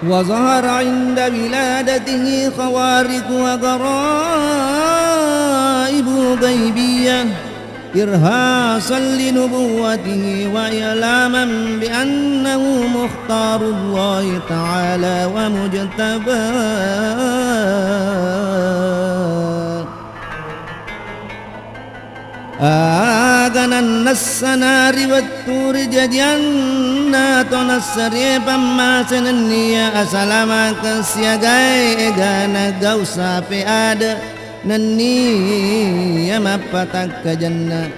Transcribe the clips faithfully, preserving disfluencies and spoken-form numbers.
وظهر عند ولادته خوارق وغرائب غيبية إرهاصا لنبوته وإعلاما بأنه مختار الله تعالى ومجتباه. Aga nannessana ri wettu rijajianna to nassarie pammase nennia asalamakeng siagae egana gau sape ade nennia mappatakkajanna.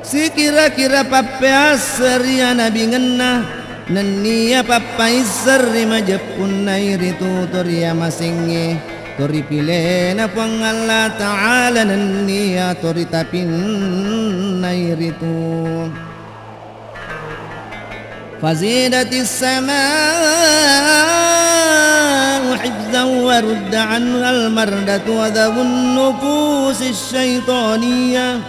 Sikira-kira pappeasse ri anabingenna, nennia pappaisseng ri majeppunnai ritu to riamasengnge, to ripilena Puang Allah Ta'ala nennia to ritapinnai ritu. فزيدت السماء حفظا ورد عنها المردة وذو النفوس الشيطانية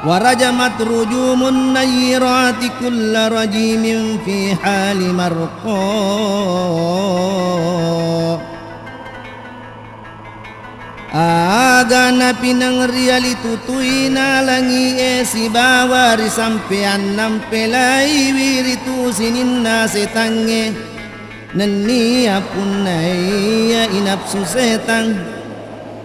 ورجمت رجوم النيرات كل رجيم في حال مرقاه. Aga napineng rialitutui na langi'e sibawa risampeang nampelaiwi ritu sininna setangnge, nennia punnaiya inapsu setang,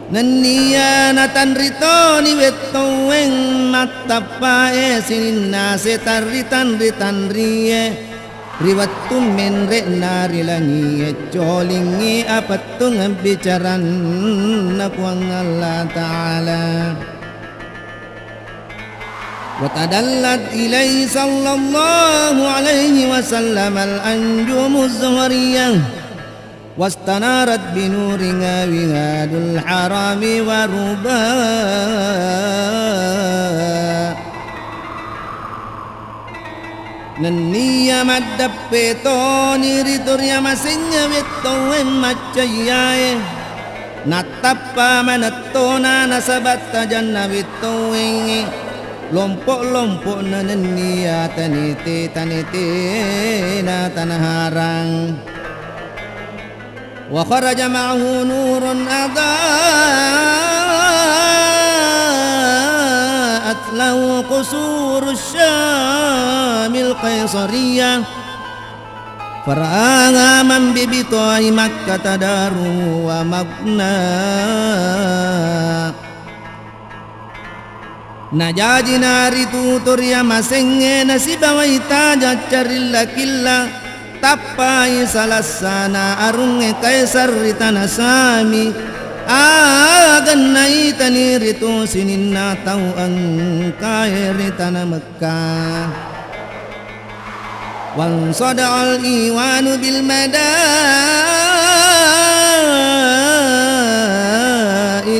nennia natanritoni wettoweng mattappae sininna setang ri tanri-tanrie. Ri wettu menre'na ri langi'e colingngi apettungeng bicaranna Puang Allah Ta'ala. وتدلت إليه صلى الله عليه وسلم الأنجوم الزهرية واستنارت بنورها وهاد الحرم ورباه. Nennia maddeppe toni ritu riamasengnge wettoweng maccayyae, nattappa manettona nasaba tajanna wettowengnge lompo-lompo'na nennia tanete-tanetena tanaharang. وخرج معه نور أضاءت له قصور الشام القيصرية فرآها من ببطاح مكة دار ومبنى. Najaji naritu to riamasengnge nasibawai tajang carilla-killa, tappai salassana arungnge Kaisar ri tana Sami, aga naitani ritu sininna tau engkae ri tana Mekkah. وانصدع الإيوان بالمدائن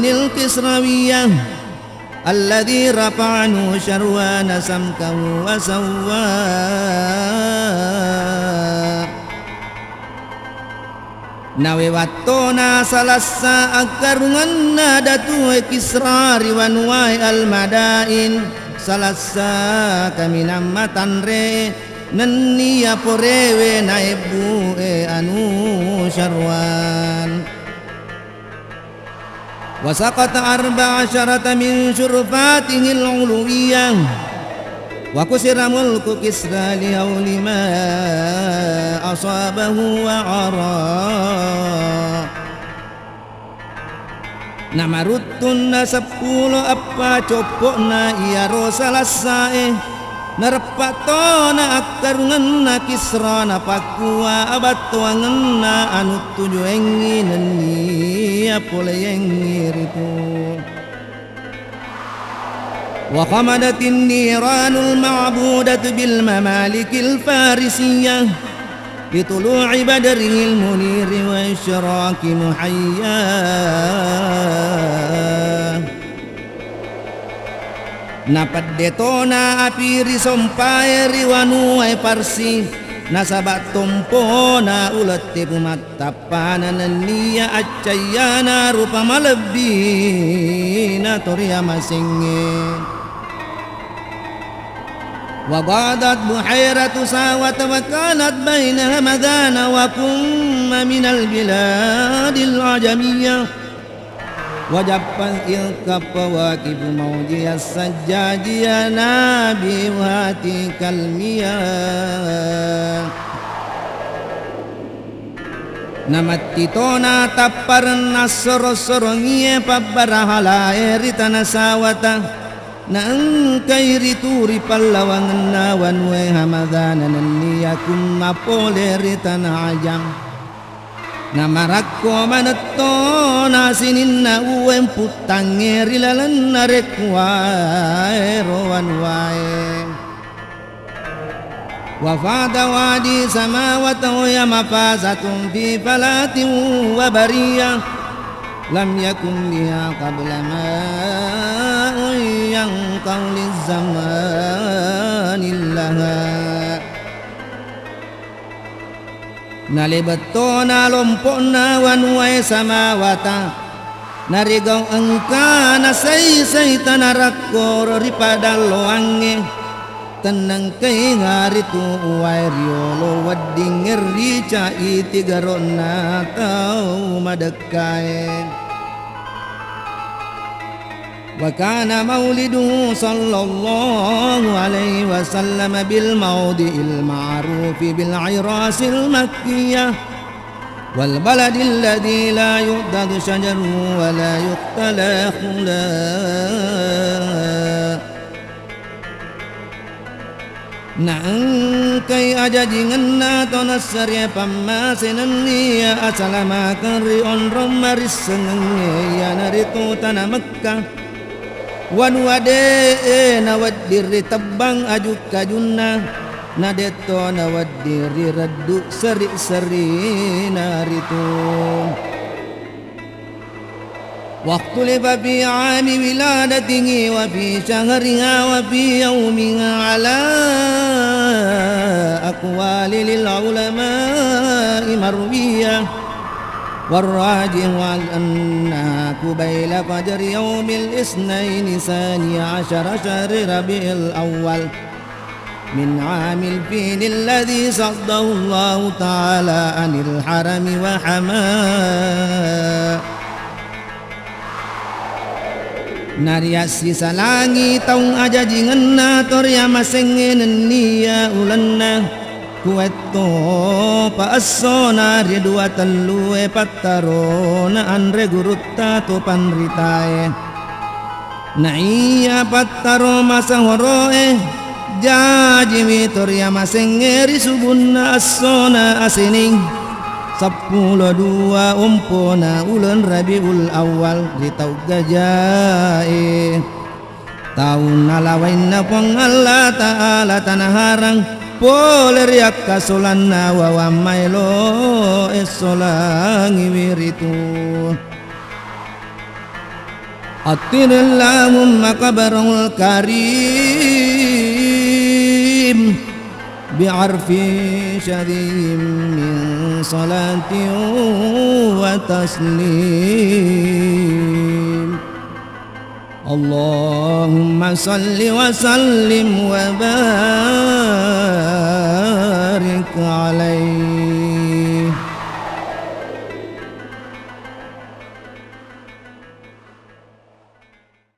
الكسروية الذي رفع نوشروان سمكه وسواه. Nawewattona salassa akkarungenna Datue Kisra ri wanuwae Al-Madain, salassa kaminang matanre nennia porewe naebbue Anusyarwan. وسقط أربع عشرة من شرفاته العلوية، وكسر ملك كسرى لهول ما أصابه وعرى. Namaruttunna seppulo eppa coppo'na iyaro salassae. Nareppa tona akkarungenna Kisra napakkua abattoangenna anuttujuengngi nenniya poleyengngi ritu. وخمدت النيران المعبودة بالممالك الفارسية لطلوع بدره المنير وإشراق محياه. Napeddetona api ri sompae ri wanuwae Parsi, nasaba tompona ulette pumattappana nenniya accayyana rupa malebbina to riamasengnge. وغاضت بحيرة ساوة وكانت بين همذان وكم من البلاد العجمية. وجفت إذ كفواكب موجها السجاجية نابعها تلك المياه. Namettitona tapparenna soro-sorongie pabbarahala e ri tana sawata, naengkai ritu ri pallawangenna wanue Hamadana nenniya kumma pole ri tana Ajam. Namarakko manettona sininna uwe mputtangnge ri lalenna rekkuwaero wanuwae. وفاض وادي سماوة وهي مفازة في فلاة وبرية لم يكن بها قبل ماء ينقع لزمان لها. Nalebettona lompo'na wanuwae Samawata, narigau engkana sai-sai tana rakkoro ri padalloangnge, tennengkai haritu uwae riolo weddingnge rica'i tigaro'na tau madekkae. وكان مولده صلى الله عليه وسلم بالموضع المعروف بالعراس المكية والبلد الذي لا يعضد شجره ولا يقتلى خلا. Naengkai ajajingenna to nassarie pammase nenniya asalamakeng ri onrong marissengengnge, iyanaritu tana Mekkah. Wanua de'e nawedding ritebbang aju-kajunna, nadetto nawedding rireddu seri-serina ritu. واختلف في عام ولادته وفي شهرها وفي يومها على أقوال للعلماء مروية، والراجح أنها قبيل فجر يوم الاثنين ثاني عشر شهر ربيع الأول من عام الفيل الذي صده الله تعالى عن الحرم وحمى. Nariassisalangi taung ajajingenna to riamasengnge nenniya ulenna, kuwettopa essona ri dua tellue pattarona anre gurutta to panritae. Naiya pattaro masahoro'e, jajiwi to riamasengnge ri subunna essona Asening, seppulo dua ompona uleng Rabiul Awal ri tau gajae. Taunna lawainna Puang Allah Ta'ala tanaharang pole ri akkasolanna wawang maelo essolangiwi ritu. عطر اللهم قبره الكريم بعرف شذي من صلاة وتسليم. اللهم صل وسلم وبارك عليه.